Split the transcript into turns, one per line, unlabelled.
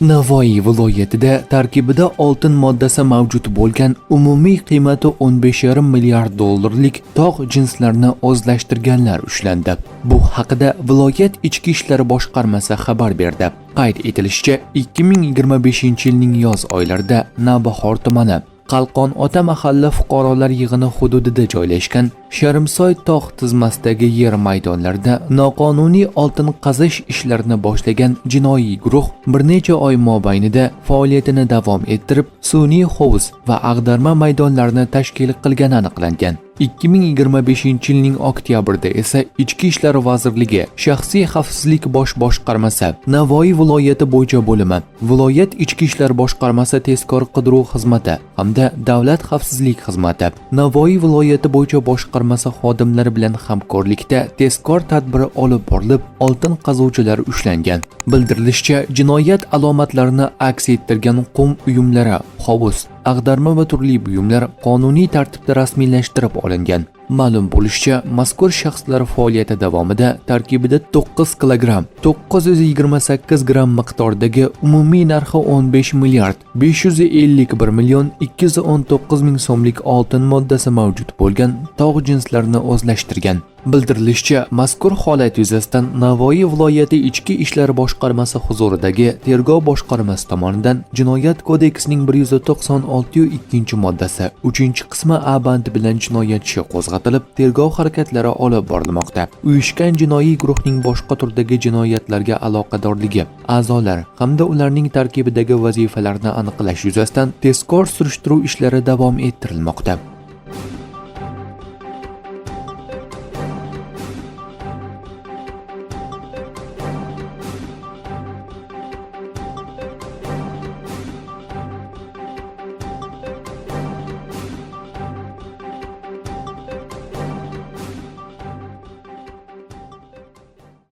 Navoiy viloyatida tarkibida oltin moddasi mavjud bo'lgan umumiy qiymati 15,5 milliard dollarlik tog' jinslarini o'zlashtirganlar ushlandi. Bu haqida viloyat Ichki ishlar boshqarmasi xabar berdi. Qayd etilishicha, 2025-yilning yoz oylarida Navbahor tumani Qalqon ota mahalla fuqarolar yig'ini hududida joylashgan Sharimsoy tog' tizmasidagi yer maydonlarida noqonuniy oltin qazish ishlarini boshlagan jinoiy guruh bir necha oy mobaynida faoliyatini davom ettirib, sun'iy hovuz va ag'darma maydonlarni tashkil qilgani aniqlangan. 2025-yilning oktyabrida esa Ichki ishlar vazirligi Shaxsiy xavfsizlik bosh boshqarmasi Navoiy viloyati bo'yicha bo'limi, viloyat Ichki ishlar boshqarmasi tezkor qidiruv xizmati hamda Davlat xavfsizlik xizmati Navoiy viloyati bo'yicha boshqarmasi xodimlari bilan hamkorlikda tezkor tadbiri olib borilib, oltin qazuvchilar ushlangan. Bildirilishicha, jinoyat alomatlarini aks ettirgan qum uyumlari, hovuz, ag'darma va turli buyumlar qonuniy tartibda rasmiylashtirib olingan. Ma'lum bo'lishicha, mazkur shaxslar faoliyati davomida tarkibida 9 kilogramm 928 gramm miqdordagi umumiy narxi 15 milliard 551 million 219 ming so'mlik oltin moddasi mavjud bo'lgan tog' jinslarini o'zlashtirgan. Bildirilishicha, mazkur holat yuzasidan Navoiy viloyati Ichki ishlar boshqarmasi huzuridagi tergov boshqarmasi tomonidan Jinoyat kodeksining 196.2-moddasi 3-qismi A bandi bilan jinoyat ishi qo'zg'atilib, tergov harakatlari olib borilmoqda. Uyushgan jinoiy guruhning boshqa turdagi jinoyatlarga aloqadorligi, a'zolar hamda ularning tarkibidagi vazifalarni aniqlash yuzasidan tezkor surishtiruv ishlari davom ettirilmoqda.